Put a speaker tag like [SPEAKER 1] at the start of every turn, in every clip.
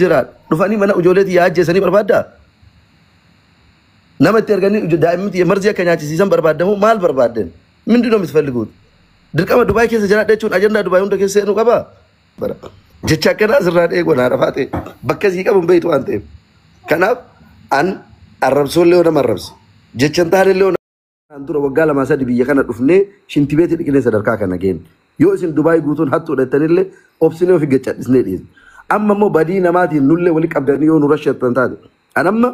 [SPEAKER 1] Jira dhufanii mana ijoollee tiyyaa ajjeesanii barbaaddaa? Nama itti erganii daa'imni tiyya marzii akka nyaachisiisan barbaaddamu maal barbaadden? ምንድን ነው የምትፈልጉት? Dirqama Dubaay keessa jiraadha jechuun ajandaa Dubaay hunda keessa seenuu qabaa? Jecha akkanaa asirraa dheegoo naa rafaa ta'e bakka sii qabu hin beektu waan ta'eef. Kanaaf an arrabsoollee yoo nama arrabse jecha hin taanellee yoo Kanaan dura waggaa lamaa sadi biyya kana dhufnee shintibeetii dhiqnee sadarkaa kana geenne. Yoo isin Dubaay guutuun hattuudha jettanillee obsinee ofi gaccadhisnee dhiisne. Amma immoo badii namaatiin nullee wali qabdanii yoo nu rashattan taate. An amma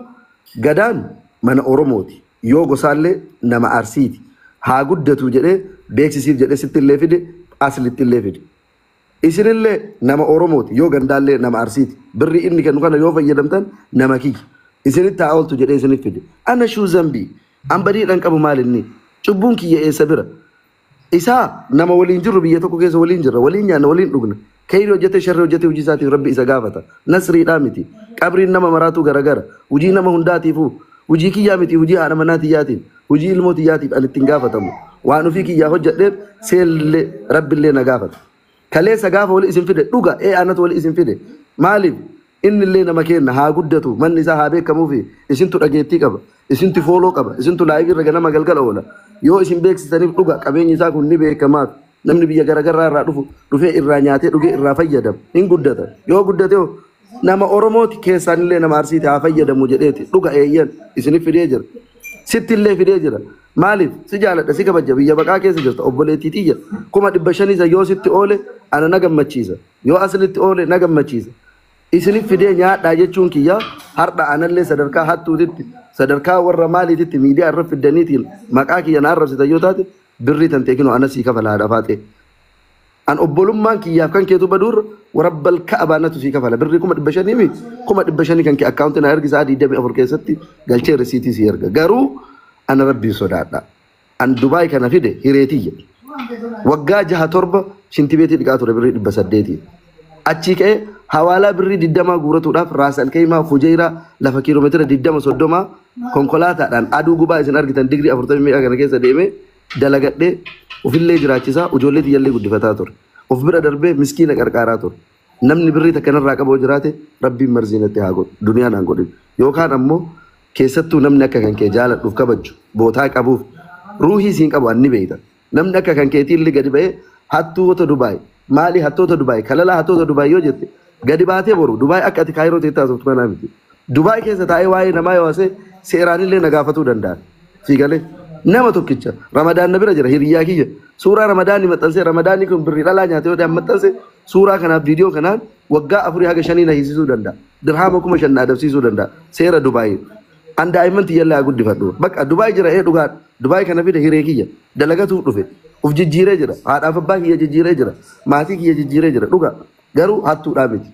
[SPEAKER 1] gadaan mana Oromooti. Yoo gosaallee nama Arsiiti. Haa guddatu jedhee beeksisiif jedhee sittillee fide aslittillee fide. Isinillee nama Oromooti yoo gandaallee nama Arsiiti. Birrii inni kennu kana yoo fayyadamtan nama kiyya. Isinitti haa ooltu jedhee isinif fide. Ana shuu zambii. An badiidhaan qabu maal inni? Cubbuun kiyya eessa bira? Isaa nama waliin jirru biyya tokko keessa waliin jirra. Waliin nyaanna waliin dhugna. Kayrii hojjete sharri hojjete hojii isaatiif rabbi isa gaafata. Nasriidhaa miti. Qabriin nama maraatu garagara. Hojii nama hundaatiifuu. Hojii kiyyaa miti hojii haadha manaa tiyyaatiin. Hojii ilmoo tiyyaatiif ani ittiin gaafatamu. Waan ofii kiyyaa hojjedheef seellee rabbillee na gaafata. Kaleessa gaafa wali isin fide dhuga ee anatu wali isin fide. Maaliif inni illee nama kenna haa guddatu manni isaa haa beekamuufi isintu dhageettii qaba isintu follow qaba isintu live irra ganama galgala oola. Yoo isin beeksisaniif dhuga qabeenyi isaa kun ni beekamaaf. Namni biyya garaagaraa irraa dhufu dhufee irraa nyaatee dhugee irraa fayyadama hin guddata. Yoo guddate hoo nama Oromooti keessaan illee nama Arsiiti haa fayyadamu jedheeti dhuga eeyyan isinif fidee jira. Sitti illee fidee jira. Maaliif si jaaladha si kabaja biyya baqaa keessa jirta obboleettii tiyya 500,000 isa yoo sitti oole ana na gammachiisa yoo aslitti oole na gammachiisa. Isinif fidee nyaadhaa jechuun kiyya har'a anallee sadarkaa hattuutitti sadarkaa warra maaliititti miidiyaa irra fiddaniitiin maqaa kiyya na arrabsitan yoo taate birrii tan teekinoo ana sii kafala haadha faaxee. An obbolummaan kiyyaaf kan keetu baduurra warabbal ka'abaa natu sii kafala birrii 500,000 miti 500,000 kan kee akkaawuntii na ergi sa'a 24 keessatti galchee risiitii sii erga garuu ana rabbiin sodaadha. An Dubaay kana fide hireetiyya. Waggaa jaha torba shintibeetii dhiqaa ture birrii 800. Achii ka'ee hawaalaa birrii 20 guuratuudhaaf Raas Alkeeyimaa Fujeyraa lafa kiiloomeetira 20 30 konkolaataadhaan aduu gubaa isin argitan digirii 40 meeqa kana keessa deemee dalagadhee ofillee jiraachisaa ijoollee tiyyallee guddifataa ture. Of bira darbee miskiina qarqaaraa ture. Namni birrii takka narraa qabu jiraate rabbiin marzii natti haa godhu duniyaan haa godhin. Yookaan ammoo keessattuu namni akka kan kee jaaladhuuf kabaju bootaa qabuuf ruuhii siin qabu anni beeyta. Namni akka kan keetiillee gadi ba'ee hattoota Dubaay maali hattoota Dubaay kalalaa hattoota Dubaay yoo jette gadi baatee boru Dubaay akka ati Kaayiroo teettaa haasoftu kanaa miti. Dubaay keessa taa'ee waa'ee namaa yoo haasa'e seeraanillee na gaafatuu danda'a. Siigalee nama tokkicha Ramadaan na bira jira hiriyyaa kiyya suuraa Ramadaanii maxxansee Ramadaanii kun birrii dhalaa nyaate yoo ta'e maxxanse suuraa kanaaf viidiyoo kanaan waggaa 4 haga 5 na hiisisuu danda'a. Dirhaama 5,000 na adabsiisuu danda'a. Seera Dubaay. An daa'imman tiyyallee haa guddifadhu. Bakka Dubaay jira ee dhugaadha. Dubaay kana fide hiree kiyya. Dalagatuuf dhufe. Uf jijjiiree jira. Haadhaaf abbaa kiyya jijjiiree jira. Maatii kiyya jijjiiree jira. Dhuga. Garuu hattuudhaa miti.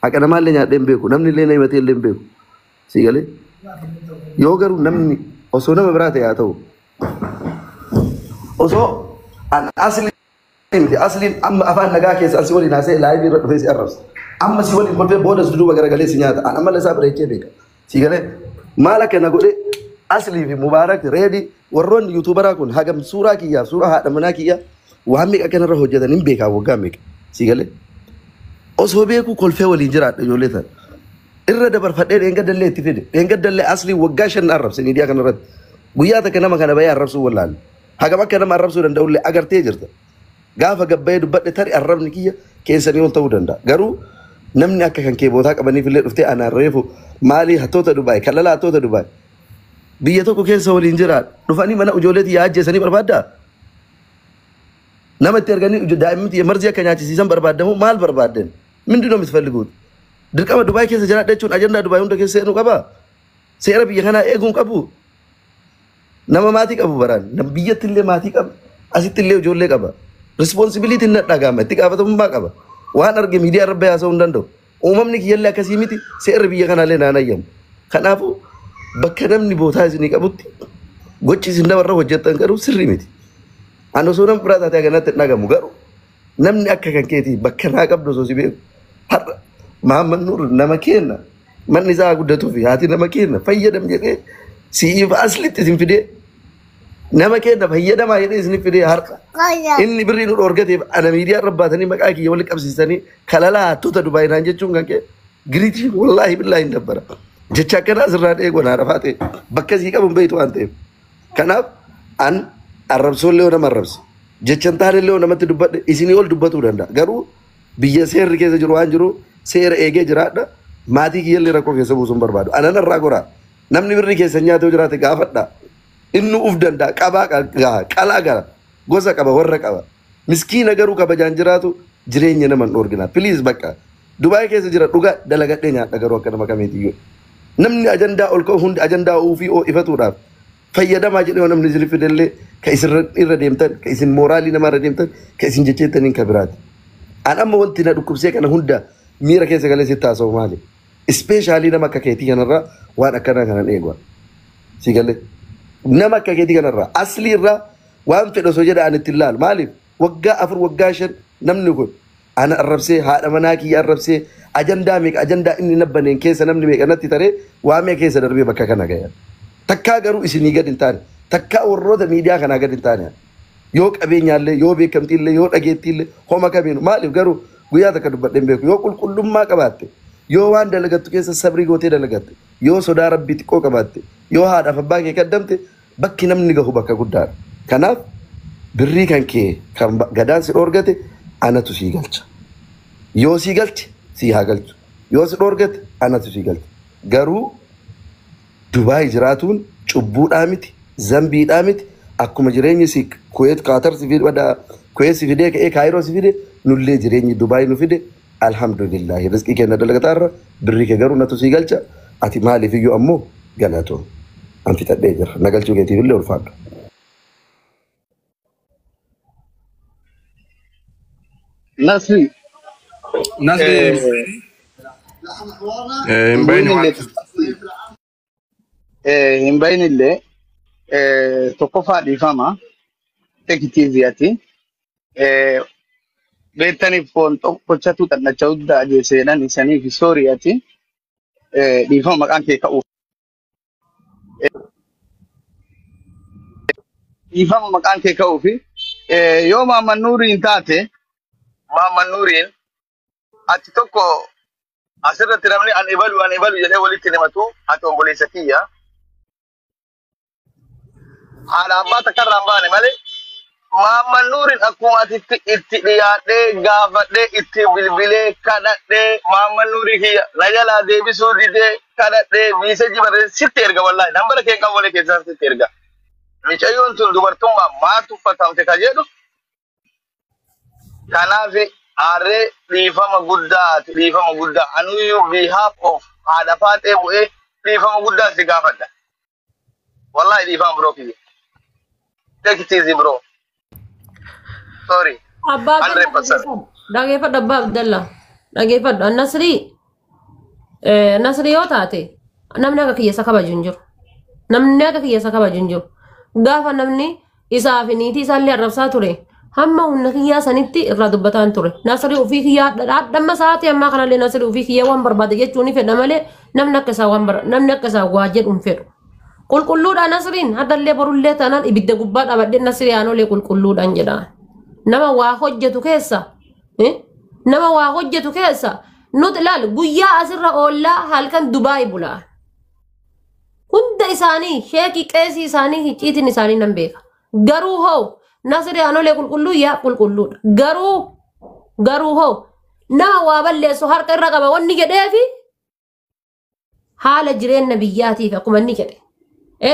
[SPEAKER 1] Haqa namaallee nyaadhee hin beeku. Namni illee na himatee illee hin beeku. Sii galee? Yoo garuu namni osoo nama biraa ta'e haa ta'u. Osoo an asli miti asliin amma afaan nagaa keessa an si waliin haasa'e live irra dhufee si arrabsa. Amma si waliin kolfee booda si duuba garagalee si nyaata. An amala isaa bareechee beeka. Si galee maal akka na godhe aslii fi mubaarak reedi warroonni yuutuubaraa kun hagam suuraa kiyyaaf suuraa haadha manaa kiyya waan meeqa kanarra hojjetan hin beekaa waggaa meeqa. Si galee osoo beekuu kolfee waliin jiraadha ijoollee tana. Irra dabarfadhee dheengaddallee itti fide. Dheengaddallee aslii waggaa 5 na arrabse miidiyaa kanarratti. Guyyaa takka nama kana bahee arrabsuu wallaalle. Hagam akka nama arrabsuu danda'ullee agartee jirta. Gaafa gabbayee dubbadhe tari arrabni kiyya keessanii ol ta'uu danda'a. Garuu namni akka kan kee bootaa qabaniif illee dhuftee anaan reefu maalii hattoota Dubaay kalalaa hattoota Dubaay. Biyya tokko keessa waliin jiraadha. Dhufanii mana ijoollee tiyyaa ajjeesanii barbaaddaa? Nama itti erganii daa'imni tiyya marzii akka nyaachisiisan barbaaddamu maal barbaadden? ምንድን ነው የምትፈልጉት? Dirqama Dubaay keessa jiraadha jechuun ajandaa Dubaay hunda keessa seenuu qabaa? Seera biyya kanaa eeguun qabu? Nama maatii qabu baraan nama biyyatti illee maatii qaba asitti illee ijoollee qaba. Responsibility na dhaga'ama itti gaafatamummaa qaba. Waan arge miidiyaa irra bahee haasa'uu hin danda'u. Uumamni kiyyallee akkasii miti seerri biyya kanaallee naan ayyamu. Kanaafuu bakka namni bootaa isinii qabutti gochi isin namarra hojjettan garuu sirrii miti. Ani osoo nama biraa taatee kanatti hin dhagamu garuu namni akka kan keetii bakka naa qabdu osoo si beeku har'a Mahammad Nuur nama kenna manni isaa guddatuu fi haati nama kenna fayyadam jedhee si'iif aslitti isin fidee nama kenna fayyadamaa jedhee isin fidee har'a inni birrii nu dhoorgateef ana miidiyaa irra baatanii maqaa kiyya walitti qabsiisanii kalalaa hattoota Dubaay naan jechuun kan kee Giriitii wallaahi billaahi hin dabbara. Jecha akkanaa asirraan eeguu na rafaate bakka sii qabu hin beektu waan ta'eef. Kanaaf an arrabsoollee yoo nama arrabse jecha hin taanellee yoo namatti dubbadhe isinii ol dubbatuu danda'a. Garuu biyya seerri keessa jiru waan jiru seera eegee jiraadha. Maatii kiyyallee rakkoo keessa buusuu hin barbaadu. Anan irraa goraa. Namni birrii keessa nyaatee yoo jiraate gaafadha. Inni uf danda'a qabaa qalaa gara gosa qaba warra qaba. Miskiina garuu kabajaan jiraatu jireenya nama hin dhoorgina. Please bakka Dubaay keessa jira dhugaa dalagadhee nyaadha garuu akka nama kamiitiyyuu. Namni ajandaa ol ka'u hundi ajandaa ofii ifatuudhaaf fayyadamaa jedhee namni isin fidellee ka isin irra deemtan ka isin mooraalii namaa irra deemtan ka isin jecheettaniin ka biraati. An amma wanti na dhukkubsee kana hunda miira keessa galee sitti haasa'u maali? Ispeeshaalii nama akka keetii kanarraa waan akkanaa kanan eegu. Si galee nama akka keetii kanarraa aslii irraa waan fedhe osoo jedha ani itti ilaalu maaliif waggaa 4 waggaa 5 namni kun ana arrabsee haadha manaa kiyya arrabsee ajandaa meeqa ajandaa inni nabbaneen keessa namni meeqa natti taree waa meeqa keessa darbee bakka kana ga'e. Takkaa garuu isinii gad hin taane takkaa warroota miidiyaa kanaa gad hin taane yoo qabeenyaallee yoo beekamtiillee yoo dhageettiillee homa kamiinu maaliif garuu guyyaa takka dubbadheen beeku yoo qulqullummaa qabaatte yoo waan dalagattu keessa sabrii gootee dalagatte yoo sodaa rabbii xiqqoo qabaatte yoo haadhaaf abbaa kee kaddamte bakki namni gahu bakka guddaadha. Kanaaf birrii kan kee kan gadaan si dhoorgate anatu sii galcha. Yoo sii galche sii haa galchu. Yoo si dhoorgate anatu sii galcha. Garuu Dubaay jiraatuun cubbuudhaa miti, zambiidhaa miti. Akkuma jireenyi si Kuweet Qaatar si fide, Kuweet si fidee ka'ee Kaayiroo si fide, nullee jireenyi Dubaay nu fide. Alhamdulillahi rizqii keenya dalagataarra birrii kee garuu natu sii galcha. Ati maaliif iyyuu ammoo galatoon. An fixadhee jira. Na galchuu keetiif illee ulfaadhu.
[SPEAKER 2] Nasri
[SPEAKER 3] Nasri hin bayne waan
[SPEAKER 2] hin bayinillee tokkoffaa dhiifama tekitiiziyati beektaniif foon tokkochatu xannacha hunda ajjeeseedhan isaniif sooriyati dhiifama maqaan kee ka'uuf. Dhiifama maqaan kee ka'uufi yoo Maamman Nuuriin taate Maamman Nuuriin ati tokko asirratti namni an ebalu jedhee walitti himatu ati obboleessa kiyya. Haadha abbaa takka irraa hin baane malee Maamman Nuuriin akkuma ati itti dhiyaadhee gaafadhee itti bilbilee kadhadhee Maamman Nuurii kiyya na jalaa deebisuu didee kadhadhee miiseejii barreesse sitti erga wallaahi nambara kee qabu malee keessaa sitti erga. Mucayyoon tun dubartummaa maa tuffatamte ka jedhu kanaaf aarree dhiifama guddaati dhiifama guddaa anuyyuu behalf of haadha faaxee bu'ee dhiifama guddaa si gaafadha. Wallahi dhiifama bro kiyya. Take it easy bro. Sorry.
[SPEAKER 4] Abbaa
[SPEAKER 2] 100%.
[SPEAKER 4] Dhageeffadhu Abbaa Abdallaa. Dhageeffadhu. Nasrii Nasrii yoo taate namni akka kiyya isa kabaju hin jiru. Namni akka kiyya isa kabaju hin jiru. Gaafa namni isaa fi niitii isaallee arrabsaa ture hamma humna kiyyaa sanitti irraa dubbataan ture. Nasrii ofii kiyyaa dhamma sa'aatii ammaa kanallee Nasrii ofii kiyyaa waan barbaade jechuun ni fedha malee namni akka isaa waan namni akka isaa waa jedhu hin fedhu. Qulqulluudha Nasriin haddallee borullee taanaan ibidda gubbaa dhaabadhee Nasrii aanolee qulqulluudhaan jedha. Nama waa hojjetu keessa nama waa hojjetu keessa nuti ilaal guyyaa asirra oollaa halkan Dubaay bulaa. Hunda isaanii sheekii qeesii isaanii hicciitiin isaanii nan beeka. Garuu hoo Nasrii aanolee qulqulluu yaa qulqulluudha. Garuu hoo nama waa balleessu harka irra qaba wanni jedheefi haala jireenya biyyaatiif akkuma inni jedhe.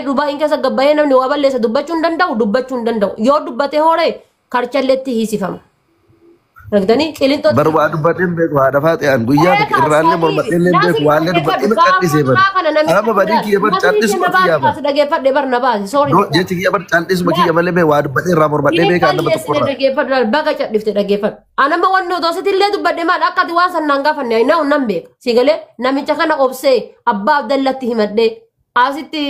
[SPEAKER 4] Dubaayin keessa gabbayee namni waa balleessa dubbachuu hin danda'u. Yoo dubbate horee karchalleetti hiisifama. Argitanii qilinxootti.
[SPEAKER 1] Bar waa dubbadheen beeku haadha faaxee guyyaa tokko irraallee mormadheen beeku waallee dubbadheen callisee bar. Amma badii kiyya bar callisuma kiyya bar.
[SPEAKER 4] Dhageeffadhe bar na baasi soori.
[SPEAKER 1] Jechi kiyya bar callisuma kiyya malee mee waa dubbadhee irraa mormadhee beekaa nama tokko irraa.
[SPEAKER 4] Dhageeffadhu baga cadhifte dhaggeeffadhu. Anamma wanni otoo sitillee dubbadhe maal akka ati waan san naan gaafanne naa nan beeka. Si galee namicha kana obsee abbaa Abdallatti himadhee asitti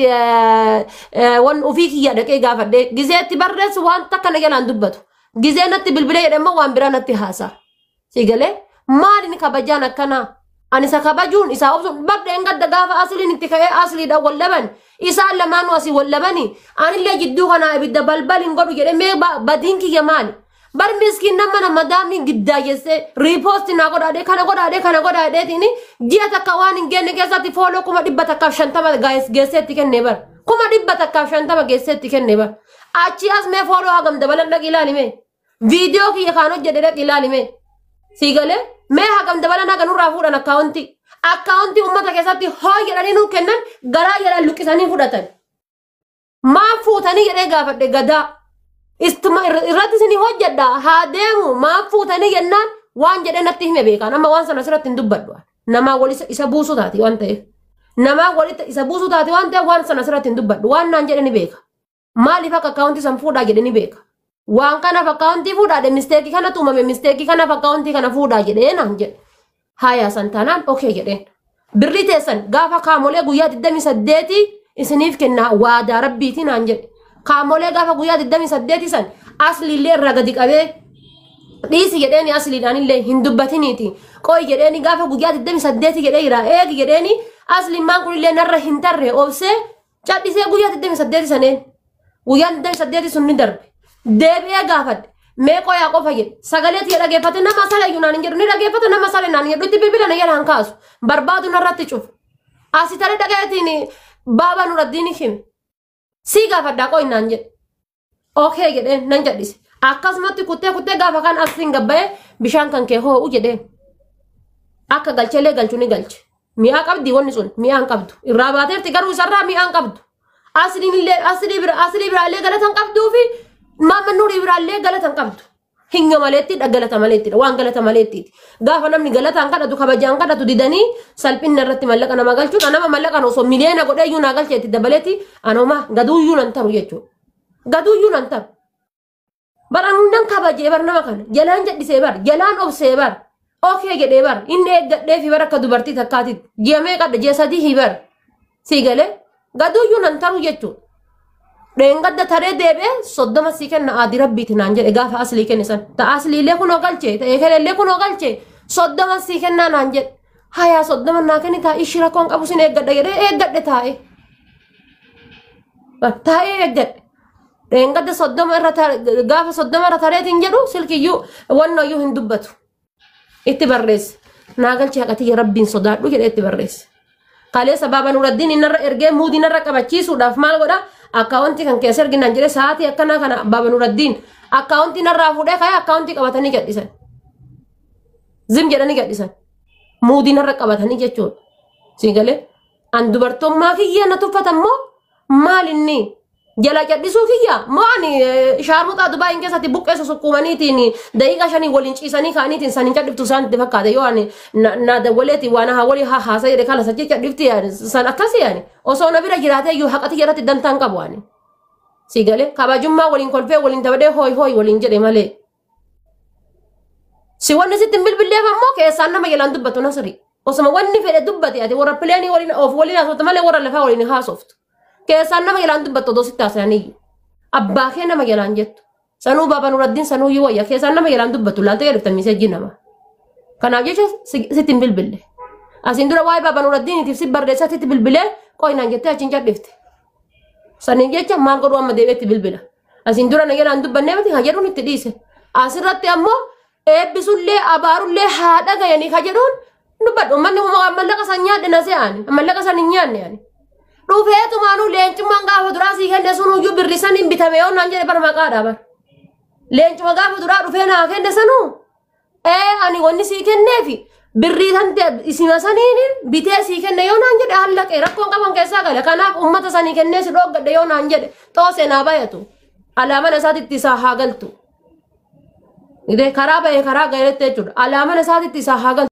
[SPEAKER 4] wan ofii kiyya dhaqee gaafadhee gizeetti barreessu waan takka na jalaan dubbatu. Gizee natti bilbilee jedhamma waan biraa natti haasa'a. Si galee maaliin kabajaan akkanaa? Ani isa kabajuun isaa obsuun badheen gadda gaafa asliin itti ka'ee asliidhaan wallaban isaan lamaanuu asii wallabanii anillee jidduu kanaa ibidda balbal hin godhu jedhee mee badiin kiyya maali? Bar miskiin nama nama madaamiin giddaayessee riipoosti naa godhaadhee kana godhaadhee kana godhaadheetiin ji'a takka waan hin geenne keessatti fooloo 150,000 geesseetti kennee bar. 150,000 geesseetti kennee bar. Achi as mee fooloo hagam dabalan dhaqi ilaali mee. Viidiyoo kiyya kaan hojjedhe dhaqi ilaali mee. Sii galee mee hagam dabalan haga nurraa fuudhan akkaawuntii. Akkaawuntii uummata keessatti hoo jedhanii nuu kennan garaa jalaan luqqisanii fudhatan. Maaf fuutanii jedhee gaafadhe gadaa. Istuma irratti isinii hojjedha haa deemu maaf fuutanii jennaan waan jedhee natti hime beekaan amma waan sana asirratti hin dubbadhu. Namaa wal isa buusuu taati waan ta'eef. Namaa walitti isa buusuu taati waan ta'eef waan sana asirratti hin dubbadhu. Waan naan jedhe ni beeka. Maaliif akka akkaawuntii san fuudhaa jedhe ni beeka. Waan kanaaf akkaawuntii fuudhaa jedhe misteekii kanatu uumame misteekii kanaaf akkaawuntii kana fuudhaa jedhee naan jedhe. Hayaa san taanaan okee jedheen. Birrii teessan gaafa kaamolee guyyaa 28 isiniif kennaa waadaa rabbiitii naan jedhe. Kaamolee gaafa guyyaa 28 san asliillee irraa gadi qabee dhiisi jedheeni asliidhaan illee hin dubbatiniiti. Qo'i jedheeni gaafa guyyaa 28 jedhee jira eegi jedheeni asliin kunillee narra hin tarre obsee cadhisee guyyaa 28 saneen. Guyyaa 28 sun ni darbe. Deebi'ee gaafadhe. Mee qoyaa qofa jedhe. Sagalee tiyya dhageeffate nama sale iyyuu naan hin jedhu ni dhageeffate nama sale naan hin jedhu itti bilbila na jalaan kaasu. Barbaadu narratti cufu. Asi tare dhagayeetiin baaba Nuraddiin hime. Sii gaafadhaa qo'i naan jedhe. Okee jedheen nan jedhise. Akkasumatti kuttee kuttee gaafa kan asiin gabba'ee bishaan kan kee hoo'u jedheen. Akka galcheellee galchu ni galche. Mi'aa qabdi wanni sun mi'aa hin qabdu. Irraa baateerti garuu isarraa mi'aa hin qabdu. Aslii biraallee galata hin qabduu fi Maamma Nuurii biraallee galata hin qabdu. Hinga maleettidha galata maleettidha waan galata maleettiiti. Gaafa namni galataan kadhatu kabajaan kadhatu didanii salphinna irratti mallaqa nama galchuudha. Nama mallaqaan osoo miliyoona godhee iyyuu naa galcheetti dabaleeti anoma gaduuyyuu nan taru jechuudha. Gaduuyyuu nan taru. Bara hundan kabajee bar nama kana jalaan jedhisee bar jalaan obsee bar okee jedhee bar inni eeggadhee fi bar akka dubartii takkaatitti ji'a meeqadha ji'a 3 bar sii galee gaduuyyuu nan taru jechuudha. Dheengadda taree deebi'ee 30 sii kenna aadii rabbiiti naan jedhe gaafa aslii kenne san. Ta asliilee kunoo galchee ta'ee kenellee kunoo galchee 30 sii kennaa naan jedhe. Hayaa 30 naa kenni taa ishii rakkoon qabu sin eeggadha jedhee eeggadhe taa'ee. Taa'ee eeggadhe. Dheengadda 30 irra gaafa 30 irra tareetiin jedhu silkiyyuu wannoyyuu hin dubbatu. Itti barreesse. Naa galchee haqatiyya rabbiin sodaadhu jedhee itti barreesse. Kaleessa baaba Nuraddiin innarra ergee muudii narra qabachiisuudhaaf maal godha? Akkaawuntii kan keessa erginaan jedhee sa'aatii akkanaa kana baaba Nuraddiin akkaawuntii narraa fuudhee ka'ee akkaawuntii qabatanii gadhisan. Zim jedhanii gadhisan. Muudii narra qabatanii jechuudha. Sii galee an dubartummaa kiyya na tuffatan moo maal inni jala cadhisuu kiyya moo ani shaarmuxaa Dubaayin keessatti buqqeessa sukkuumaniitiin daqiiqa 5 waliin ciisanii ka'aniitiin saniin cadhiftu isaan itti fakkaate yoo ani na dawwaleetiin waan haa walii haa haasa jedhe kana sachi cadhifti san akkasii ani osoo na bira jiraatee iyyuu haqati jalatti dantaan qabu ani. Sii galee kabajummaa waliin kolfee waliin taphadhee hooy hooy waliin jedhe malee. Si wanni sitti hin bilbilleef ammoo keessaan nama jalaan dubbatu Nasri. Osuma wanni fedhe dubbate ati warra pileenii waliin of waliin haasoftu malee warra lafaa waliin haasoftu. Keessaan nama jalaan dubbattu odoo sitti haasa'aniyyuu. Abbaa kee nama jalaan jettu. Sanuu baaba Nuraddiin sanuu iyyuu wayya keessaan nama jalaan dubbattu laaltee jedhufta miseejjii nama. Kanaaf jecha sitti hin bilbille. Asiin dura waa'ee baaba Nuraddiiniitiif si barreessaa sitti bilbilee qo'inaan jettee achiin cadhifte. Saniin jecha maal godhuu amma deebi'etti bilbila. Asiin dura na jalaan dubbannee miti ha jedhuun itti dhiise. Asirratti ammoo eebbisullee abaarullee haa dhagayanii ha jedhuun dubbadhu. Uummanni mallaqa san nyaadhe na se'ani. Mallaqa san hin nyaanne ani. Dhufeetumaanuu leencummaan gaafa duraa sii kenne sunuyyuu birri saniin bitame yoo naan jedhe bar maqaadha bar. Leencuma gaafa duraa dhufee naa kenne sanuu ani wanni sii kenneefi birrii san isima saniin bitee sii kenne yoo naan jedhe hallaqee rakkoon qaban keessaa gala. Kanaaf uummata sanii kennee si dhooggadhe yoo naan jedhe xoosee naa bayatu. Alaamana isaatitti isaa haa galtu. Karaa bahee karaa galetti jechuudha. Alaamana isaatitti isaa haa galtu.